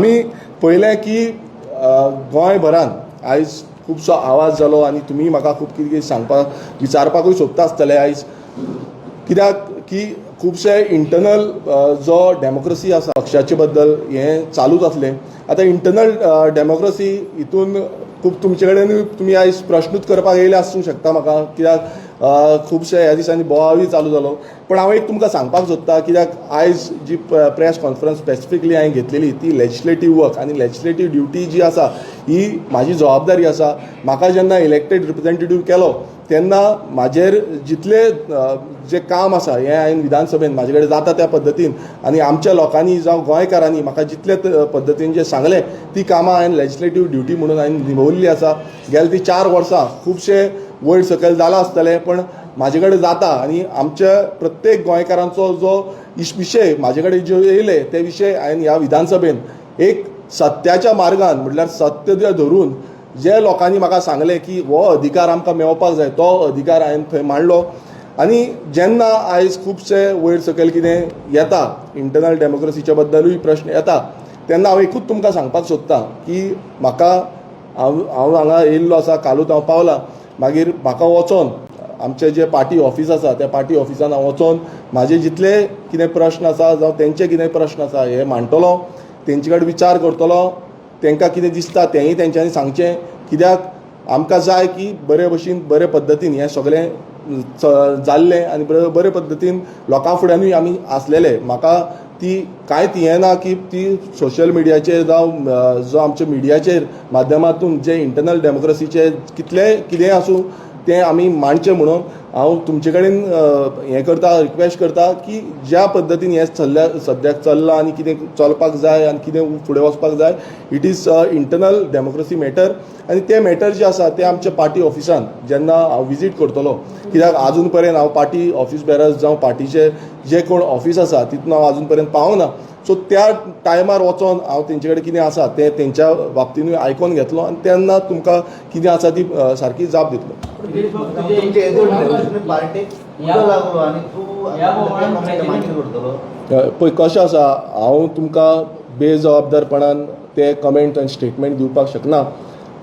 आमी पळयलें की गोंयभरान आयज खुबसो आवाज जालो आनी तुमी म्हाका खूब कितें कितें सांगपाक, विचारपाकूय सोदता आसतले आयज, कित्याक की खुबशे इंटरनल जो डेमोक्रेसी आसा पक्षाचे बद्दल हें चालूच आसलें. आतां इंटरनल डेमोक्रेसी हितून खूब तुमचे कडेन तुमी आयज प्रश्नूच करपाक येयले आसूंक शकता म्हाका, कित्याक खुबशे ह्या दिसांनी बोवाळूय चालू जालो. पण हांव एक तुमकां सांगपाक सोदता, कित्याक आयज जी प्रेस कॉन्फरन्स स्पेसिफिकली हांवें घेतलेली ती लेजिस्लेटीव वर्क आनी लेजिस्लेटीव ड्युटी जी आसा ही म्हाजी जबाबदारी आसा. म्हाका जेन्ना इलेक्टेड रिप्रेझेंटेटीव केलो तेन्ना म्हाजेर जितले जे काम आसा हें हांवें विधानसभेन म्हाजे कडेन जाता त्या पद्दतीन आनी आमच्या लोकांनी जावं गोंयकारांनी म्हाका जितले पद्दतीन जें सांगलें ती कामां हांवें लेजिस्लेटीव ड्युटी म्हणून हांवें निभवल्ली आसा. गेले ती 4 वर्सां खुबशे वयर सकयल जालां आसतलें, पण म्हाजे कडेन जाता आनी आमच्या प्रत्येक गोंयकारांचो जो विशय म्हाजे कडेन जे येयले ते विशय हांवें ह्या विधानसभेन एक सत्याच्या मार्गान, म्हटल्यार सत्य जें धरून जे लोकांनी म्हाका सांगलें की हो अधिकार आमकां मेळपाक जाय, तो अधिकार हांवें थंय मांडलो. आनी जेन्ना आयज खुबशे वयर सकयल कितें येता, इंटरनल डेमोक्रेसीच्या बद्दलूय प्रश्न येता, तेन्ना हांव एकूच तुमकां सांगपाक सोदता की म्हाका हांव हांगा येयल्लो आसा, कालूच हांव पावला. मागीर म्हाका वचोन आमचे जे पार्टी ऑफीस आसा त्या पार्टी ऑफिसान हांव वचोन म्हाजे जितले कितें प्रश्न आसा जावं तेंचे कितें प्रश्न आसा हे मांडटलो, तेंचे कडेन विचार करतलो, तांकां कितें दिसता तेंय तेंच्यांनी सांगचें, कित्याक आमकां जाय की बरे भशेन, बरे पद्दतीन हें सगळें जाल्लें आनी बरे बरे पद्दतीन लोकां फुड्यानूय आमी आसलेले. म्हाका ती कांयच हें ना की ती सोशल मिडियाचेर जावं जो आमच्या मिडियाचेर माध्यमातून जे इंटरनल डेमोक्रेसीचे कितलेय कितेंय आसूं तें आमी मांडचें. म्हणून हांव तुमचे कडेन हें करता, रिक्वेस्ट करता की ज्या पद्दतीन हें चल्ल्या, सद्याक चल्लां आनी कितें चलपाक जाय आनी कितें फुडें वचपाक जाय, it is a internal democracy matter. आनी ते मॅटर जे आसा ते आमच्या पार्टी ऑफिसान जेन्ना हांव विजीट करतलो, कित्याक आजून पर्यंत हांव पार्टी ऑफिस बेरर्स जावं पार्टीचे जे कोण ऑफिस आसा तितून हांव आजून पर्यंत पावना. सो त्या टायमार वचोन हांव तेंचे कडेन कितें आसा तें तेंच्या बाबतीनूय आयकोन घेतलो आनी तेन्ना तुमकां कितें आसा ती सारकी जाप दितलो. तुमचे एजो रेव्होल्युशनरी पार्टीक उजो लागलो आनी तूं ह्या बोवाळान मागीर करतलो? पळय, कशें आसा, हांव तुमकां बेजबाबदारपणान ते कमेंट आनी स्टेटमेंट दिवपाक शकना,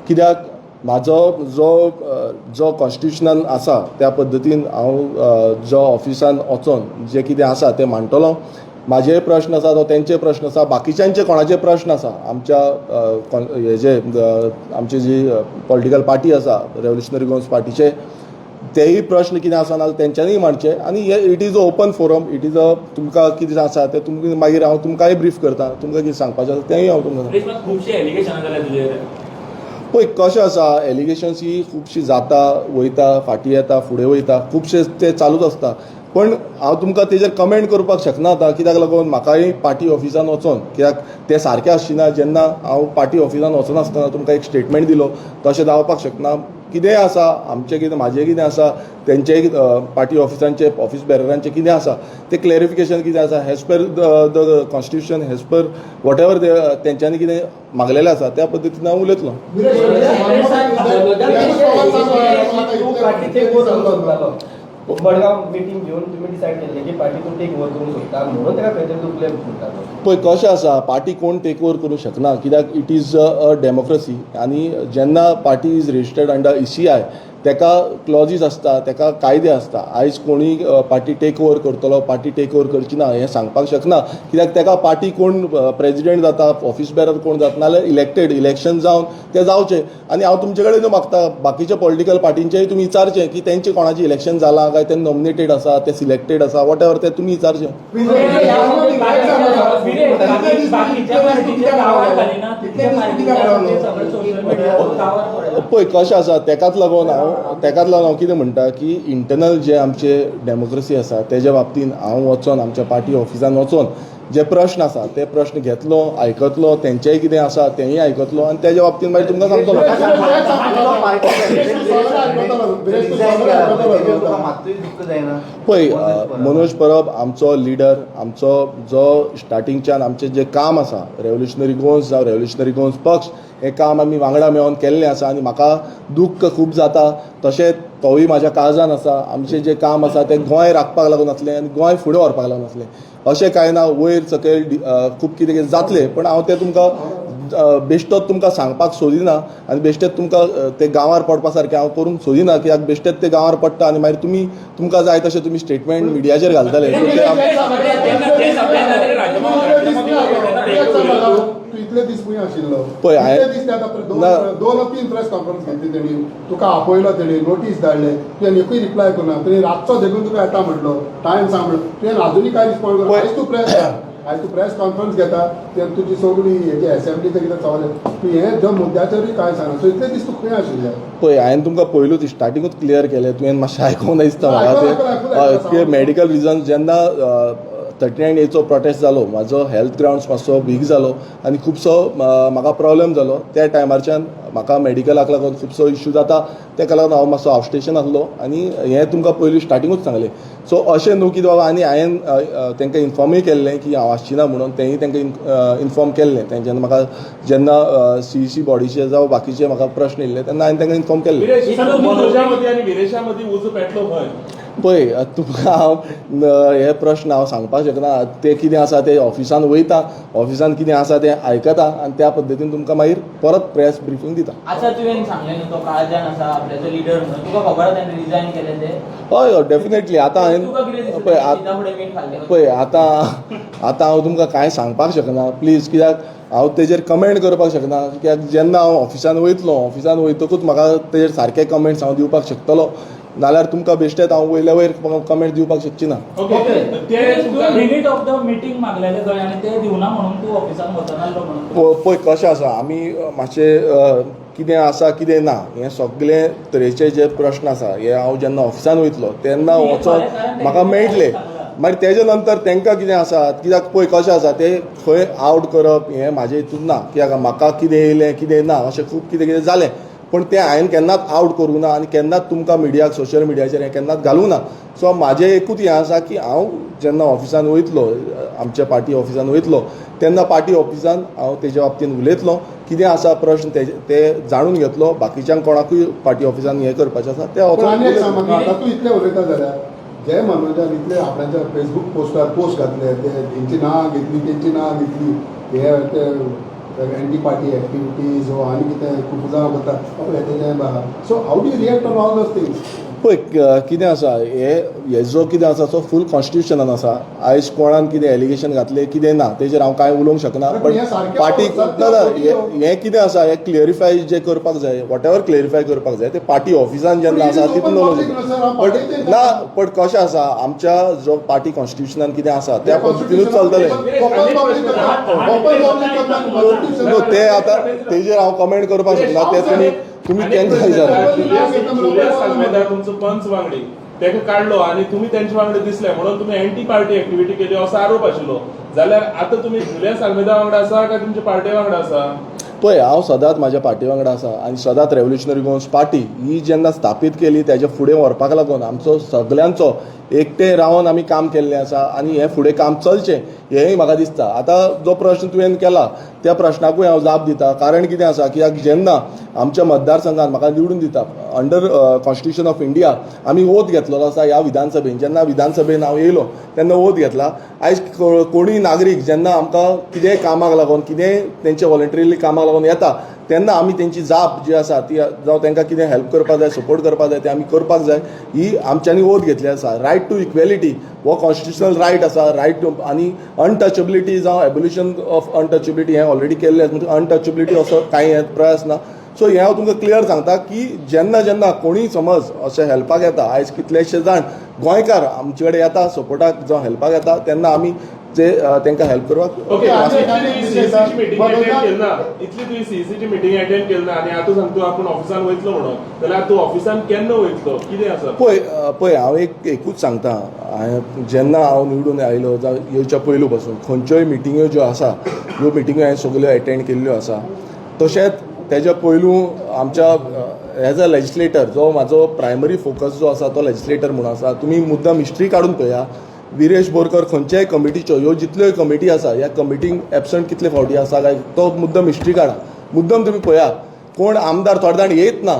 कित्याक म्हाजो जो कॉन्स्टिट्युशनान आसा त्या पद्दतीन हांव जो ऑफिसान वचोन जे कितें आसा तें मांडटलो. म्हाजे प्रश्न आसा तो तेंचे प्रश्न आसा, बाकीच्यांचे कोणाचे प्रश्न आसा, आमच्या हेजे आमची जी पॉलिटिकल पार्टी आसा रेव्होल्युशनरी गोवन्स पार्टीचे तेय प्रश्न कितें आसा नाजाल्यार तेंच्यांनीय मांडचे. आनी हे it is a open forum, it is a तुमकां कितें आसा तें तुमकां मागीर हांव तुमकांय ब्रीफ करता. तुमकां कितें सांगपाचें आसा तेंय हांव तुमकां सांगता. प्लीज, मात खुबशे एलिगेशनां जाल्या तुजेर. पळय, कशें आसा, एलिगेशन्स ही खुबशी जाता, वयता, फाटीं येता, फुडें वयता, खुबशे ते चालूच आसता. पण हांव तुमकां तेजेर कमेंट करपाक शकना आतां, कित्याक लागून म्हाकाय पार्टी ऑफिसान वचोन, कित्याक तें सारकें आसचें जेन्ना हांव पार्टी ऑफिसान वचनासतना तुमकां एक स्टेटमेंट दिलो, तशें जावपाक शकना. कितेंय आसा, आमचें कितें, म्हाजें कितें आसा, तेंचेय पार्टी ऑफिसांचे ऑफिस बेररांचें कितें आसा तें क्लॅरिफिकेशन कितें आसा, as per the constitution, as per whatever तेंच्यांनी कितें मागलेलें आसा त्या पद्दतीन हांव उलयतलो. तूं पार्टी टेक ओवर करूंक सोदतालो. मडगांव मिटींग घेवन तुमी डिसायड केल्लें की पार्टी तूं टेक ओवर करूंक सोदता म्हणून ताका खंय तरी तूं ब्लेम करतालो. पळय, कशें आसा, पार्टी कोण टेक ओवर करूंक शकना, कित्याक it is a democracy आनी जेन्ना party is registered under ECI, तेका क्लॉजीस आसता, तेका कायदे आसता. आयज कोणूय पार्टी टेक ओवर करतलो, पार्टी टेक ओवर करची ना हें सांगपाक शकना, कित्याक तेका पार्टी कोण प्रेजिडेंट जाता, ऑफिस बेरर कोण जाता, नाल्यार इलेक्टेड इलेक्शन जावन ते जावचे. आनी हांव तुमचे कडेन मागता, बाकीच्या पॉलिटिकल पार्टींचेय तुमी विचारचें की तेंचे कोणाचें इलेक्शन जालां काय ते नॉमिनेटेड आसा, ते सिलेक्टेड आसा, what ever, ते तुमी विचारचें. बाकीच्या पार्टीच्या गांवार घालिना, तुमच्या पार्टीच्या सगळें सोशल मिडियावर गांवार पडला. पळय, कशें आसा, तेकाच लागून हांव कितें म्हणटा की इंटरनल जे आमचे डेमोक्रेसी आसा तेज्या बाबतीन हांव वचोन आमच्या पार्टी ऑफिसान वचोन जे प्रश्न आसा ते प्रश्न घेतलो, आयकतलो, तेंचेय कितें आसा तेंय आयकतलो आनी तेज्या बाबतीन मागीर तुमकां सांगतलो. रिझायन केला पळय, तेजेर तुका मात्तूय दुख्ख जायना? पळय, मनोज परब आमचो लिडर, आमचो जो स्टार्टिंगच्यान आमचें जें काम आसा, रेव्होल्युशनरी गोवन्स जावं रेव्होल्युशनरी गोवन्स पक्ष, हें काम आमी वांगडा मेळोन केल्लें आसा आनी म्हाका दुख्ख खूब जाता. तशेंच तोवूय म्हाज्या काळजान आसा. आमचें जें काम आसा तें गोंय राखपाक लागून आसलें आनी गोंय फुडें व्हरपाक लागून आसलें. अशें कांय ना वयर सकयल खूब कितें कितें जातलें, पण हांव तें तुमकां बेश्टोच तुमकां सांगपाक सोदिना आनी बेश्टेच तुमकां ते गांवार पडपा सारकें हांव करूंक सोदिना, कित्याक बेश्टेच ते गांवार पडटा आनी मागीर तुमी तुमकां जाय तशें तुमी स्टेटमेंट मिडियाचेर घालतले. सो ते तू इतले दीस खंय आशिल्लो? पळय, हांवें- इतले दीस ते आतां ना. दोन दोन तीन प्रेस कॉन्फरन्स घेतली तेणी, तुका आपयलो तेणी, नोटीस धाडले, तुवें एकूय रिप्लाय करूना. तुवें रातचो देखून तुका येता म्हटलो, टायम सांग म्हणलो, तुवें आजुनूय काय रिस्पॉन्ड करूं? पळय. आयज तूं प्रेस कॉन्फरन्स घेता, ते तुजी सगळी हेजी असेंब्लीचें कितें चवलें, तूं हें जो मुद्द्याचेरूय कांय सांगना. सो इतले दीस तूं खंय आशिल्ले? पळय, हांवें तुमकां पयलूच स्टार्टिंगूच क्लियर केलें, तुवें मातशें आयकूंक दिसता म्हाका. आयकूं, आयकूं, आयकूं, ते आयकूं. की मेडिकल रिजन, जेन्ना 39Aचो प्रोटेस्ट जालो, म्हाजो हेल्थ ग्रावंड्स मातसो वीक जालो आनी खुबसो म्हाका प्रॉब्लेम जालो. त्या टायमारच्यान म्हाका मेडिकलाक लागून खुबसो इश्यू जाता, ताका लागून हांव मातसो आउट स्टेशन आसलो आनी हें तुमकां पयलीं स्टार्टिंगूच सांगलें. सो अशें न्हू की बाबा, आनी हांवें तांकां इन्फॉर्मूय केल्लें की हांव आसचिना म्हणून. तेंय तांकां इन्फॉर्म केल्लें. तेंच्यांनी म्हाका जेन्ना सीईसी बॉडीचे जावं बाकीचे म्हाका प्रश्न येयल्ले तेन्ना हांवें तांकां इन्फॉर्म केल्लें. विरेश, मनोजा मदीं आनी विरेशा मदीं उजो पेटलो खंय? पळय, तुमकां हांव हे प्रश्न हांव सांगपाक शकना. ते कितें आसा ते ऑफिसान वयता, ऑफिसान कितें आसा तें आयकता आनी त्या पद्दतीन तुमकां मागीर परत प्रेस ब्रिफींग दिता. आतां तुवें सांगलें न्हू तो काळजान आसा आपल्याचो लिडर म्हणून, तुका खबर आसा तेणें रिजायन केलें तें? हय हय, डेफिनेटली. आतां हांवें तुका कितें दिसता? पळय दिना फुडें मीठ खाल्लें? पळय, आतां आतां हांव तुमकां कांय सांगपाक शकना प्लीज, कित्याक हांव तेजेर कमेंट करपाक शकना, कित्याक जेन्ना हांव ऑफिसान वयतलो, ऑफिसान वयतकूच म्हाका तेजेर सारके कमेंट्स हांव दिवपाक शकतलो. नाल्यार तुमकां बेश्टेच हांव वयल्या वयर कमेंट दिवपाक शकची ना. ओके, ते तुवें मिनीट ऑफ the meeting मागलेले खंय आनी ते दिवना म्हणून तूं ऑफिसान वचनासलो म्हणून. पळय कशें आसा, आमी मातशें कितें आसा कितें ना हें सगळे तरेचे जे प्रश्न आसा हे हांव जेन्ना ऑफिसान वयतलो तेन्ना वचोन म्हाका मेळटले. मागीर तेजे नंतर तांकां कितें आसा, कित्याक पळय कशें आसा, ते खंय आवट करप हें म्हाजे हितून ना, कित्याक म्हाका कितें येयलें कितें ना अशें खूब कितें कितें जालें, पूण तें हांवें केन्नाच आवट करूंक ना आनी केन्नाच तुमकां मिडियाक सोशल मिडियाचेर हें केन्नाच घालूंक ना. सो म्हाजें एकूच हें आसा की हांव जेन्ना ऑफिसान वयतलो, आमच्या पार्टी ऑफिसान वयतलो, तेन्ना पार्टी ऑफिसान हांव तेज्या बाबतीन उलयतलो, कितें आसा प्रश्न तेजे ते जाणून घेतलो. बाकीच्यांक कोणाकूय पार्टी ऑफिसान हें करपाचें आसा ते पण वचोन आनी एक सांग उलयतलो. म्हाका, आतां तूं इतलें उलयता जाल्यार जे मनोजान इतले आपणाच्या फेसबूक पोस्टार पोस्ट घातले, ते तेंची नांवां घेतली, तेंची नांवां घेतली, हे ते एंटी पार्टी एक्टिविटीज हो आनी कितें कुफुजांव करता पळय तेजें. So how do react on all those things? पळय, कितें आसा हे हेजो कितें आसा तो फूल कॉन्स्टिट्युशनान आसा. आयज कोणान कितें एलिगेशन घातलें कितें ना तेजेर हांव कांय उलोवंक शकना. पण बट हें सारकें पार्टी सत्य ना ना फटी हें कितें आसा हें क्लियरिफाय जें करपाक जाय, what ever clarify करपाक जाय ते पार्टी ऑफिसान जेन्ना आसा पण it is तितून open public न्हू, sir. हांव बट पार्टीचें ना, पण कशें आसा, आमच्या जो पार्टी कॉन्स्टिट्युशनान कितें आसा त्या पद्दतीनूच चलतलें. ओपन पब्लीक करता, ओपन पब्लीक करता. न्हू, ते आतां तेजेर हांव कमेंट करपाक शकना. ते तुमी तुमी तांकां विचारा. जुलियस आल्मेदा तुमचो पंच वांगडी, तेका काडलो आनी तुमी तेंचे वांगडा दिसले म्हणून तुमी एंटी पार्टी एक्टिविटी केली असो आरोप आशिल्लो, जाल्यार आतां तुमी जुलियस आल्मेदा वांगडा आसा काय तुमच्या पार्टे वांगडा आसा? पळय, हांव सदांच म्हाज्या पार्टी वांगडा आसा आनी सदांच रेव्होल्युशनरी गोवन्स पार्टी ही जेन्ना स्थापीत केली तेज्या फुडें व्हरपाक लागून आमचो सगल्यांचो एकटे रावन आमी काम केल्लें आसा आनी हें फुडें काम चलचें हेंय म्हाका दिसता. आतां जो प्रश्न तुवें केला त्या प्रश्नाकूय हांव जाप दिता. कारण कितें आसा, कित्याक जेन्ना आमच्या मतदारसंघात म्हाका निवडून दिता, अंडर कॉन्स्टिट्युशन ऑफ इंडिया आमी ओथ घेतलेलो आसा ह्या विधानसभेन. जेन्ना विधानसभेन हांव येयलो तेन्ना ओथ घेतला. आयज कोणूय नागरीक जेन्ना आमकां कितेंय कामाक लागून, कितेंय तेंचे वॉलंटरीली कामाक लागून येता तेन्ना आमी तेंची जाप जी आसा ती, जावं तांकां कितें हेल्प करपाक जाय, सपोर्ट करपाक जाय, ते आमी करपाक जाय, ही आमच्यांनी ओथ घेतली आसा. रायट टू इक्वेलिटी हो कॉन्स्टिट्युशनल रायट आसा. रायट टू आनी अनटचेबिलिटी जावं एबोल्युशन ऑफ अनटचेबिलिटी हें ऑलरेडी केल्लें आसा. म्हणजे अनटचेबिलिटी असो कांय हें प्रयास ना. सो हें हांव तुमकां क्लियर सांगता की जेन्ना जेन्ना कोणीय समज अशें हेल्पाक येता, आयज कितलेशे जाण गोंयकार आमचे कडेन येता सपोर्टाक जावं हेल्पाक येता, तेन्ना आमी जे तांकां हेल्प करपाक ओके, आनी इतली आनी तुवें सीईसीची मिटींग मनोजान- अटेंड केली ना, इतली तुवें सीईसीची मिटींग अटेंड केली ना आनी आतां सांगता आपूण ऑफिसान वयतलो म्हणून, जाल्यार तूं ऑफिसान केन्ना वयतलो, कितें आसा? पळय पळय, हांव एक एकूच सांगता, हांवें जेन्ना हांव निवडून आयलो जावं येवच्या पयलू पासून खंयच्योय मिटिंग्यो ज्यो आसा ह्यो मिटिंग्यो हांवें सगल्यो एटेंड केल्ल्यो आसा. तशेंच तेज्या पयलू आमच्या एज अ लेजिस्लेटर जो म्हाजो प्रायमरी फोकस जो आसा तो लेजिस्लेटर म्हणून आसा. तुमी मुद्दम हिस्ट्री काडून पळया, विरेश बोरकर खंयच्याय कमिटीच्यो ह्यो जितल्योय कमिटी आसा ह्या कमिटींक एबसंट कितले फावटी आसा काय तो मुद्दम हिस्ट्री काडा. मुद्दम तुमी पळया, कोण आमदार थोडे जाण येत ना.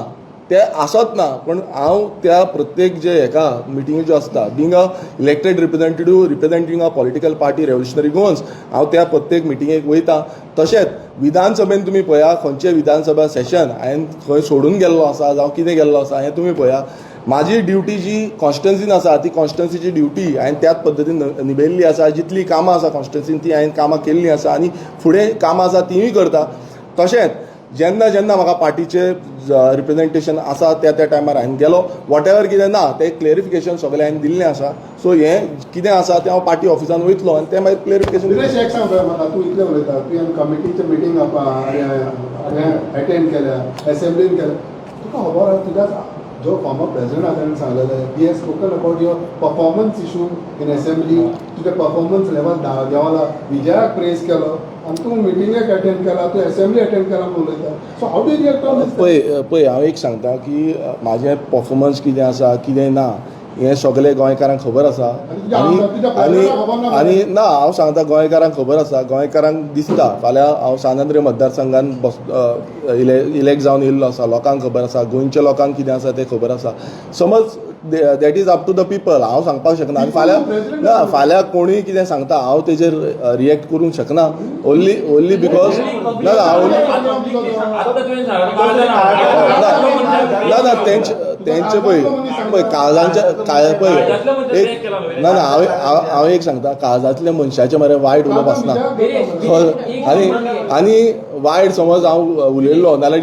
ते आसत ना, पण हांव त्या प्रत्येक जे हेका मिटिंगी ज्यो आसता, being a elected representative representing a political party Revolutionary Goans, हांव त्या प्रत्येक मिटिंगेक वयता. तशेंच विधानसभेन तुमी पळया, खंयचे विधानसभा सेशन हांवें खंय सोडून गेल्लो आसा जावं कितें गेल्लो आसा हें तुमी पळया. म्हाजी ड्युटी जी कॉन्स्टिट्युन्सीन आसा ती कॉन्स्टिट्युन्सीची ड्युटी हांवें त्याच पद्दतीन निभयल्ली आसा. जितली कामां आसा कॉन्स्टिट्युन्सीन ती हांवें कामां केल्लीं आसा आनी फुडें कामां आसा तिवूय करता. तशेंच जेन्ना जेन्ना म्हाका पार्टीचे रिप्रेझेंटेशन आसा त्या त्या टायमार हांवें गेलो. What ever कितें ना तें क्लेरिफिकेशन सगळें हांवें दिल्लें आसा. सो हें कितें आसा तें हांव पार्टी ऑफिसान वयतलो आनी तें मागीर क्लेरिफिकेशन. विरेश, एक सांग पळय म्हाका, तूं इतलें उलयता, तुवें कमिटीचे मिटींग एटेंड केल्या, एसेंब्लीन केल्या, तुका खबर आसा तुज्या जो फॉर्मर प्रेसिडेंट आसा ताणें सांगलेलें, he has spoken about your performance issue in assembly. तुजें परफॉर्मन्स लेवल देंवला, विजयाक प्रेज केलो आनी तूं मिटिंगेक एटेंड केला, तूं एसेंब्ली एटेंड केला म्हणून उलयता. So how do react on this? पळय पळय, हांव एक सांगता की म्हाजें परफॉर्मन्स कितें आसा कितें ना हें सगळें गोंयकारांक खबर आसा. आणि तुज्या आनी तुज्या आनी खबर ना. आनी ना, हांव सांगता, गोंयकारांक खबर आसा, गोंयकारांक दिसता. फाल्यां हांव सांत आंद्रे मतदारसंघान बस इलेक्ट जावन येयल्लो आसा. लोकांक खबर आसा, गोंयच्या लोकांक कितें आसा तें खबर आसा. समज that is up to the people, हांव सांगपाक शकना. आनी फाल्यां ना, फाल्यां कोणूय कितें सांगता, हांव तेजेर रिएक्ट करूंक शकना. ओन्ली ओन्ली because ना ना, हांव आतां तुवें सांगलां. ना ना, तेंचे तेंचे पळय पळय काळजांच्या काळ पळय एक ना ना, हांव हांव हांव एक सांगता, काळजांतल्या मनशाचें मरे वायट उलोवप आसना. आनी आनी वायट समज हांव उलयल्लो नाल्यार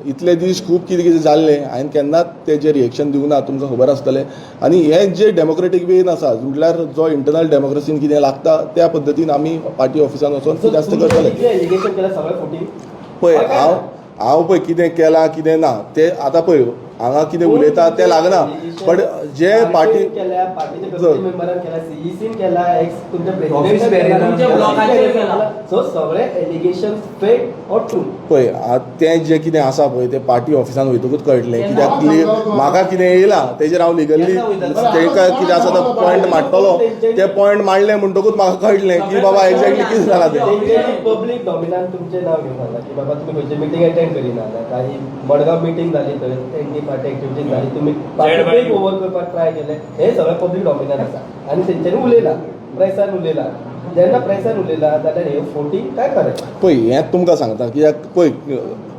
इतले दीस खूब कितें कितें जाल्लें, हांवें केन्नाच तेजेर रिएक्शन दिवंक ना, तुमकां खबर आसतलें. आनी हें जे डेमोक्रेटीक वेन आसा, म्हटल्यार जो इंटरनल डेमोक्रेसीन कितें लागता त्या पद्दतीन आमी पार्टी ऑफिसान वचोन जास्त करतले. एलिगेशन केला सगळें फटी? पळय, हांव हांव पळय कितें केलां कितें ना ते आतां पळय हांगा कितें उलयता तें लागना, बट जे पार्टी केल्या, पार्टीच्या कमिटी मेंबरान केला, सीईसीन केला, एक्स तुमच्या Office president bearer तुमच्या ब्लॉकाचेर केला. सो सगळे एलिगेशन फेक ऑर ट्रू? पळय, तें जें कितें आसा पळय तें पार्टी ऑफिसान वयतकूच कळटलें. कित्याक म्हाका कितें येयलां तेजेर हांव लिगली तेका कितें आसा तो पॉयंट मांडटलो. ते पॉयंट मांडले म्हणटकूच म्हाका कळटलें की बाबा एक्झॅक्टली कितें जालां तें. तेंच्यांनी पब्लीक डॉमिनान तुमचें नांव घेवन सांगलां की बाबा तुमी खंयची मिटींग अटेंड करिना, काही मडगांव मिटींग जाली थंय एंटी पार्टी एक्टिविटीज जाली, तुमी पार्टी टेक ओवर करपाक ट्राय केलें. हें सगळें पब्लीक डॉमिनान आसा आनी तेंच्यांनी उलयलां, प्रेसान उलयलां. जेन्ना प्रेसान उलयलां जाल्यार हे फोटी काय खरें? पळय, हें तुमकां सांगता, कित्याक पळय,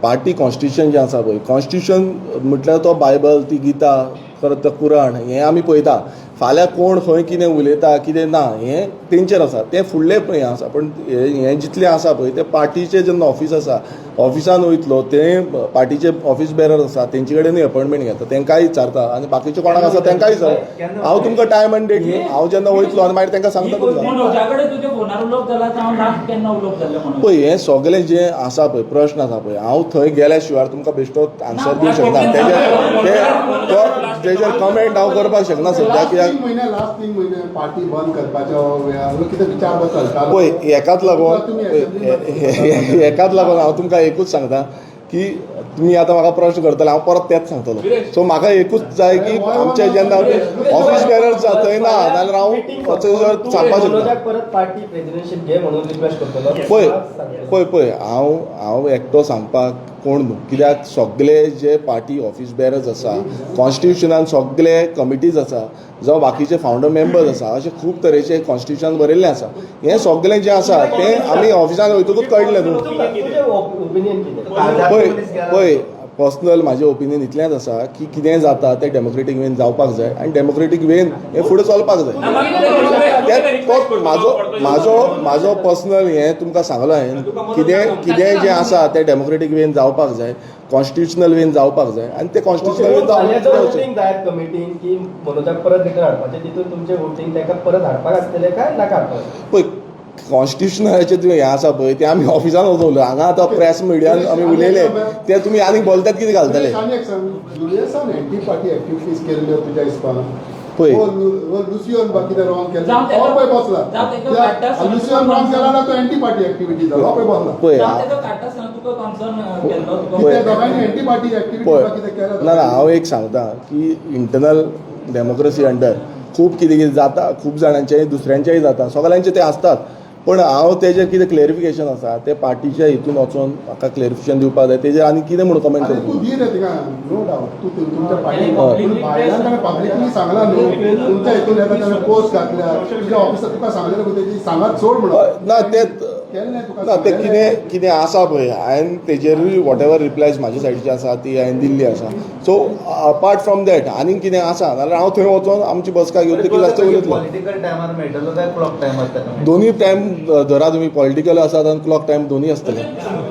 पार्टी कॉन्स्टिट्युशन जें आसा पळय, कॉन्स्टिट्युशन म्हटल्यार तो बायबल, ती गीता, परत तो कुराण हें आमी पळयता. फाल्यां कोण खंय कितें उलयता कितें ना हें तेंचेर आसा, तें फुडलें हें आसा. पण हें जितलें आसा पळय तें पार्टीचें जेन्ना ऑफीस आसा, ऑफिसान वयतलो, ते पार्टीचे ऑफीस बेरर आसा तेंचे कडेनूय अपॉयंटमेंट घेता, तेंकांय विचारता आनी बाकीचे कोणाक आसा तेंकांय विचारता. हांव तुमकां टायम आनी डेट हांव जेन्ना वयतलो आनी मागीर तेंकां सांगता तुमकां. मनोजा कडेन तुज्या फोनार उलोवप जाला, हांव लास्ट केन्ना उलोवप जालें म्हणून? पळय, हें सगळें जें आसा पळय, प्रश्न आसा पळय, हांव थंय गेल्या शिवाय तुमकां बेश्टो आन्सर दिवंक शकना. तेजेर ते तो तेजेर कमेंट हांव करपाक शकना सद्या, कित्याक 3 म्हयने, लास्ट 3 म्हयने पार्टी बंद करपाच्या वेळार कितें विचार चलतालो? पळय, हेकाच लागून तुमी assembly हेकाच लागून हांव तुमकां एकूच सांगता की तुमी आतां म्हाका प्रश्न करतले, हांव परत तेंच सांगतलो. सो म्हाका एकूच जाय की आमचे जेन्ना ऑफीस बेरर्स थंय ना जाल्यार हांव सांगपाक शकना. मनोजाक परत पार्टी प्रेसिडेंटशीप घे म्हणून रिक्वेस्ट करतलो? पळय पळय पळय, हांव हांव एकटो सांगपाक कोण न्हू, कित्याक सगळे जे पार्टी ऑफीस बेरर्स आसा, कॉन्स्टिट्युशनान सगळे कमिटीज आसा, जावं बाकीचे फावंडर मेंबर्स आसा, अशे खूब तरेचे कॉन्स्टिट्युशन बरयल्लें आसा. हें सगळें जें आसा तें आमी ऑफिसान वयतकूच कळटलें न्हू. तुजें ओपिनियन कितें? पळय पळय, पर्सनल म्हाजें ओपिनियन इतलेंच आसा की कितें जाता तें डेमोक्रेटीक वेन जावपाक जाय आनी डेमोक्रेटीक वेन हें फुडें चलपाक जाय. ते तो म्हाजो म्हाजो म्हाजो पर्सनल हें तुमकां सांगलां हांवें. कितें कितें जें आसा तें डेमोक्रेटीक वेन जावपाक जाय, कॉन्स्टिट्युशनल वेन जावपाक जाय आनी तें कॉन्स्टिट्युशनल वेन फाल्यां जर जावचें. वोटींग जायत कमिटीन की मनोजाक परत रिटर्न हाडपाचें, तितून तुमचें वोटींग ताका परत हाडपाक आसतलें काय नाका हाडपाक? पळय, कॉन्स्टिट्युशनाचें तुवें हें आसा पळय तें आमी ऑफिसान वचून उलयता. हांगा आतां प्रेस मिडियान आमी उलयले ते तुमी आनीक बोलतात कितें घालतले. आनी एक सांग, जुलियसान एंटी पार्टी एक्टिविटीज केल्ल्यो तुज्या हिसपान? पळय. लुसियोन बा कितें रॉंग केलें? जावं हो पळय बसला. जावं तेका काडटा आसतना. लुसियोन रॉंग केला ना, तो एंटी पार्टी एक्टिविटी जालो, हो पळय बसला. पळय. जावं तेका काडटा आसतना तुका कन्सर्न केल्लो तुका? पळय. कितें दोगांयनी एंटी पार्टी एक्टिविटी पळय, कितें केल्या? ना ना, हांव एक सांगता की इंटरनल डेमोक्रेसी अंडर खूब कितें कितें जाता, खूब जाणांचें, दुसऱ्यांचेंय जाता, सगळ्यांचें तें आसतात. पण हांव तेजें कितें क्लेरिफिकेशन आसा तें पार्टीच्या हितून वचोन म्हाका क्लेरिफिकेशन दिवपाक जाय. तेजेर आनी कितें म्हूण कमेंट अरे तू करतलो? दी रे तिका, नो डावट. तू तुमच्या पार्टी हय. भायल्यान ताणें पब्लिकली सांगला न्हू, तुमच्या हितून येता, ताणें पोस्ट घातल्या तुज्या ऑफिसात, तुका सांगलें न्हू तेजी सांगात सोड म्हणून. हय, ना ते केल्लें तुका ना ते सांगलेलें. कितें कितें आसा पळय, हांवें तेजेरूय what ever replies म्हाज्या सायडीचे आसा ती हांवें दिल्ली आसा. सो अपार्ट फ्रॉम that आनीक कितें आसा जाल्यार हांव थंय वचोन आमची बसका घेवन ते कितें आसा तें उलयतलो. पॉलिटिकल टायमार मेळटलो काय क्लॉक टायमार ताका मेळटलो? दोन्ही टायम धरा तुमी, पॉलिटिकल आसात आनी क्लॉक टायम दोन्ही आसतले.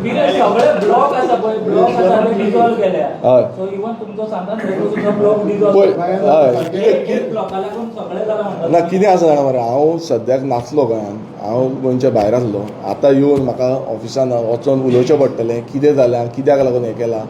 विरेश, सगळे ब्लॉक आसा पळय, ब्लॉक आसा ते डिजॉल्व केल्या. हय. सो इवन तुमचो सांगा सुद्दां ब्लॉक डिजॉल्व. पळय, हय, कितें ब्लॉका लागून सगळे जाला म्हणटा. ना, कितें आसा जाणा मरे, हांव सद्याक नासलो गोंयांत, हांव गोंयच्या भायर आसलो. आतां येवन म्हाका ऑफिसान वचोन उलोवचें पडटलें कितें जालां, कित्याक लागून हें केलां.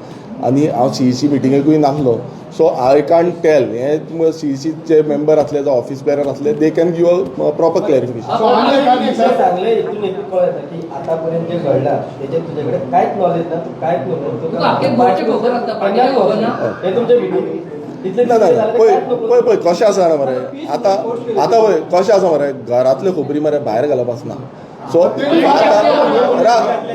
आनी हांव सीईसी मिटिंगेकूय नासलो, सो I can't tell. हें तुमकां सीईसीचे मेंबर आसले जावं ऑफिस बेरर आसले, they can give a proper clarification. So आनी एक तुमच्या सांगले हितून एक कळता की आतापर्यंत जे घडला तेजेर तुजे कडेन कांयच नॉलेज ना, तूं कांयच न्हू. तुका आख्खे गोंयचें खबर आसता, पार्टीचें खबर ना? हे तुमचे मिटींग तितले ना ना, पळय पळय पळय, कशें आसा जाणा मरे, आतां आतां पळय कशें आसा मरे, घरांतल्यो खबरी मरे भायर घालप आसना. सो आतां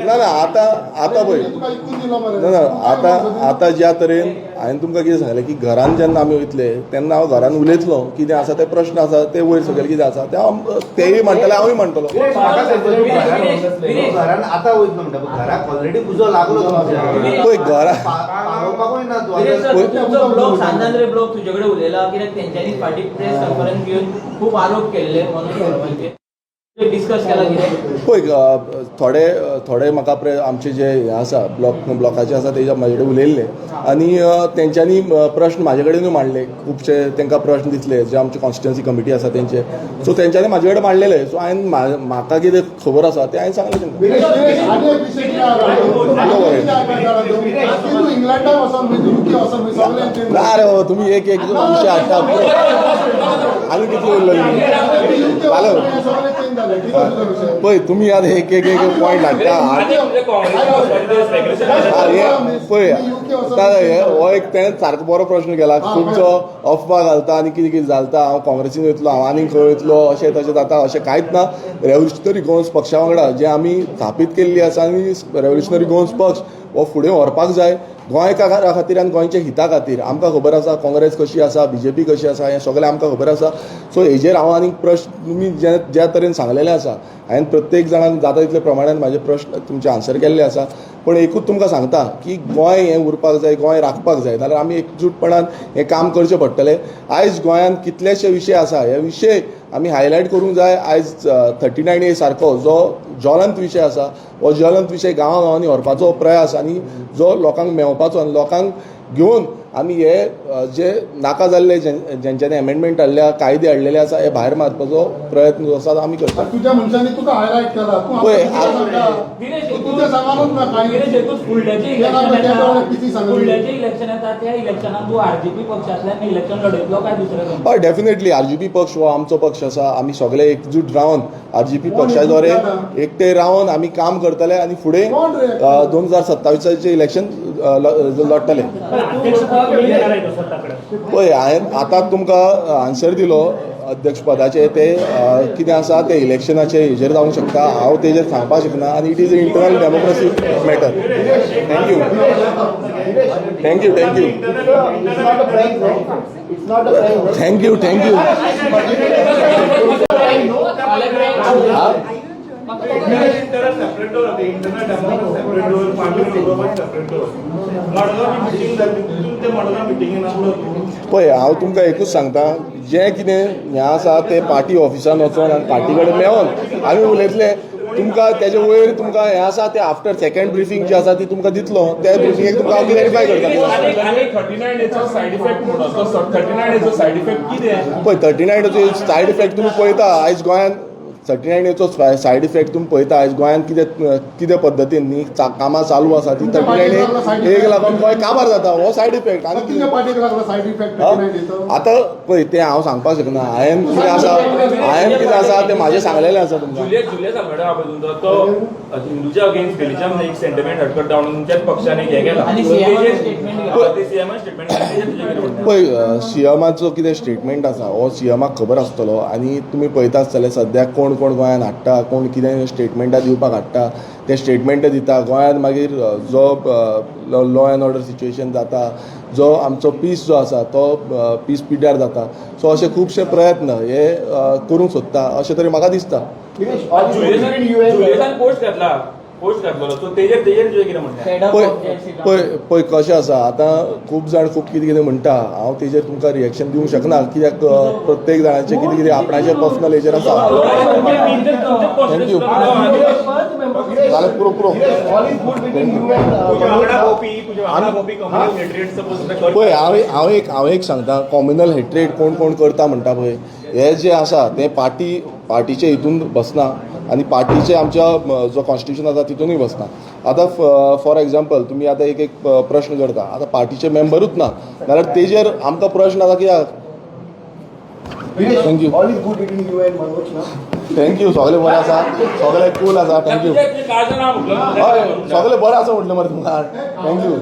ना ना, आतां आतां पळय तुका इकून दिलो मरे. ना ना, आतां आतां ज्या तरेन हांवें तुमकां कितें सांगलें की घरान जेन्ना आमी वयतले तेन्ना हांव घरान उलयतलो, कितें आसा ते प्रश्न आसा ते वयर सकयल कितें आसा ते हांव तेय म्हणटले, हांवूय म्हणटलो. म्हाका सांग, तूं घरान आतां वयतलो म्हणटा, पण घराक ऑलरेडी उजो लागलो तुमच्या. पळय घरा पावोवपाकूय ना तूं विरेश आतां. सर, तुमचो ब्लॉक सांतांद्रे ब्लॉक तुजे कडेन उलयला कित्याक तेंच्यांनी फाटीं प्रेस कॉन्फरन्स घेवन खूब आरोप केल्ले मनोज परबाचे, डिस्कस केला कितें? पळय, थोडे थोडे म्हाका आमचे जे हे आसा ब्लॉक ब्लॉकाचे आसा तेजे म्हाजे कडेन उलयल्ले आनी तेंच्यांनी प्रश्न म्हाजे कडेनूय मांडले खुबशे. तांकां प्रश्न दिसले जे आमचे कॉन्स्टिट्युन्सी कमिटी आसा तेंचे, सो तेंच्यांनी म्हाजे कडेन मांडलेले. सो हांवें म्हाका कितें खबर आसा तें हांवें सांगलें तांकां. विरेश, विरेश, आनी एक विशय कितें आहा, की तूं इंग्लंडाक वचोन, युके वचोन सगळें. ना रे बाबा, तुमी एक एक विशय हाडटा. आनी कितले उरले युके जालें. सगळें चेंज जालें, कितें तुजो विशय? पळय, तुमी आतां एक एक एक पॉयंट हाडटा. हा, हे पळय दादा, हे हो एक तेणें सारको बरो प्रश्न केला. खुबसो अफवा घालता आनी कितें कितें घालता, हांव काँग्रेसीन वयतलो, हांव आनीक खंय वयतलो, अशें तशें जाता. अशें कांयच ना. रेव्होल्युशनरी गोवन्स पक्षा वांगडा जे आमी स्थापीत केल्ली आसा आनी रेव्होल्युशनरी गोवन्स पक्ष हो फुडें व्हरपाक जाय गोंयकारा खातीर आनी गोंयच्या हिता खातीर. आमकां खबर आसा काँग्रेस कशी आसा, बीजेपी कशी आसा, हें सगळें आमकां खबर आसा. सो हेजेर हांव आनीक प्रश्न तुमी जे ज्या तरेन सांगलेलें आसा, हांवें प्रत्येक जाणांक जाता तितले प्रमाणान म्हाजे प्रश्न तुमचे आन्सर केल्ले आसा. पण एकूच तुमकां सांगता की गोंय हें उरपाक जाय, गोंय राखपाक जाय जाल्यार आमी एकजूटपणान हें काम करचें पडटलें. आयज गोंयांत कितलेशे विशय आसा, हे विशय आमी हायलायट करूंक जाय. आयज 39A सारको जो ज्वलंत विशय आसा, हो ज्वलंत विशय गांवां गांवांनी व्हरपाचो प्रयास आनी जो लोकांक मेवपाचो आनी लोकांक घेवन आमी हे जे नाका जाल्ले जेंच्यांनी एमेंडमेंट हाडल्या, कायदे हाडलेले आसा, हे भायर मारपाचो प्रयत्न जो आसा तो आमी करता. आनी तुज्या मनशांनी तुका हायलायट केला, तूं पळय, आमकां कितें सांगता? विरेश, तूं तुज्या सांगानूच ना कांय. विरेश, एकूच फुडल्याचें ते इलेक्शन नाका, ते येता, डोळे किती सांगली. फुडल्याचें इलेक्शन येता, त्या इलेक्शनाक तूं आरजीपी पक्षांतल्यान इलेक्शन लढयतलो काय दुसऱ्या खंय? हय, डेफिनेटली आरजीपी पक्ष हो आमचो पक्ष आसा. आमी सगळे एकजूट रावन आरजीपी कोण पक्षा द्वारे एकजूट जाता? एकटे रावन आमी काम करतले आनी फुडें कोण रे? 2027चें इलेक्शन लढटले. पळय, हांवें आतां तुमकां आन्सर दिलो अध्यक्षपदाचे, ते कितें आसा ते इलेक्शनाचे हेजेर जावंक शकता, हांव तेजेर सांगपाक शकना आनी it is a internal democracy matter. Thank you, thank you, thank you. It's not a prank, no. It's not a prank. Thank you, thank you. Separate दवर, इंटरनल डेमोक्रेसी सेपरेट दवर, पार्टी सेपरेट दवर. Madgaon meeting जाली, तितून ते मडगांव मिटिंगेन आसलो तूं? पळय, हांव तुमकां एकूच सांगता, जें कितें हें आसा तें पार्टी ऑफिसान वचोन आनी पार्टी कडेन मेळोन आमी उलयतले. तुमकां तेजे वयर तुमकां हें आसा तें आफ्टर सेकंड ब्रिफींग जी आसा ती तुमकां दितलो. त्या ब्रिफिंगेक तुमकां हांव क्लॅरिफाय करता. 39Aचो सायड इफेक्ट म्हणून, तो 39Aचो सायड इफेक्ट कितें? पळय, 39Aचो सायड इफेक्ट तुमी पळयता आयज गोंयांत. 39Aचो सायड इफेक्ट तुमी पळयता आयज गोंयांत कितें कितें पद्दतीन न्ही कामां चालू आसा ती 39A लागून गोंय काबार जाता, हो सायड इफेक्ट आनी तुज्या पार्टीक लागला सायड इफेक्ट 39Aचो? आतां पळय, तें हांव सांगपाक शकना. हांवें कितें आसा, हांवें कितें आसा तें म्हाजें सांगलेलें आसा तुमकां. जुलियस जुलियस आंबेडकर पळय तुमचो तो हिंदूच्या अगेन्स्ट रिलिजन एक सेंटिमेंट हटकट डावन तुमच्याच पक्षान एक हें केलां. आनी CM चे statement सीएमान स्टेटमेंट, तेजेर तुजें कितें म्हणणें? पळय, सीएमाचो कितें स्टेटमेंट आसा हो सीएमाक खबर आसतलो आनी तुमी पळयता आसतले सद्याक कोण कोण गोंयांत हाडटा, कोण कितें स्टेटमेंटां दिवपाक हाडटा, ते स्टेटमेंट दिता. गोंयांत मागीर जो लॉ एंड ऑर्डर सिच्युएशन जाता, जो आमचो पीस जो आसा तो पीस पिड्ड्यार जाता. सो अशे खुबशे प्रयत्न हे करूंक सोदता अशें तरी म्हाका दिसता. जुलियसान पोस्ट घातला, पोस्ट घातलेलो, सो तेजेर तुजें कितें म्हणणें? Fed up पळय of Jai Shri Ram. पळय पळय कशें आसा, आतां खूब जाण खूब कितें कितें म्हणटा. हांव तेजेर तुमकां रिएक्शन दिवंक शकना, कित्याक प्रत्येक जाणाचें कितें कितें आपणाचें पर्सनल हेजेर आसा. Thank you. जालें, पुरो पुरो. All is good between you and तुज्या वांगडा भोंवपी, तुज्या वांगडा भोंवपी कम्युनल हेट्रेड सपोज पळय, हांव एक सांगता, कॉम्युनल हेट्रेड कोण कोण करता म्हणटा पळय, हे जे आसा ते पार्टीचे हितून बसना आनी पार्टीचे आमच्या जो कॉन्स्टिट्यूशन आसा तितूनय बसना. आतां फॉर एग्जाम्पल, तुमी आतां एक एक प्रश्न करता, आतां पार्टीचे मेंबरूच ना जाल्यार तेजेर आमकां प्रश्न आतां कित्याक? Thank you. All is good between you and Manoj ना? Thank you. सगळें बरें आसा, सगळें कूल आसा. Thank you. तुजें काळजान नांव म्हटलं. हय, सगळें बरें आसा म्हटलें मरे तुमकां. Thank you.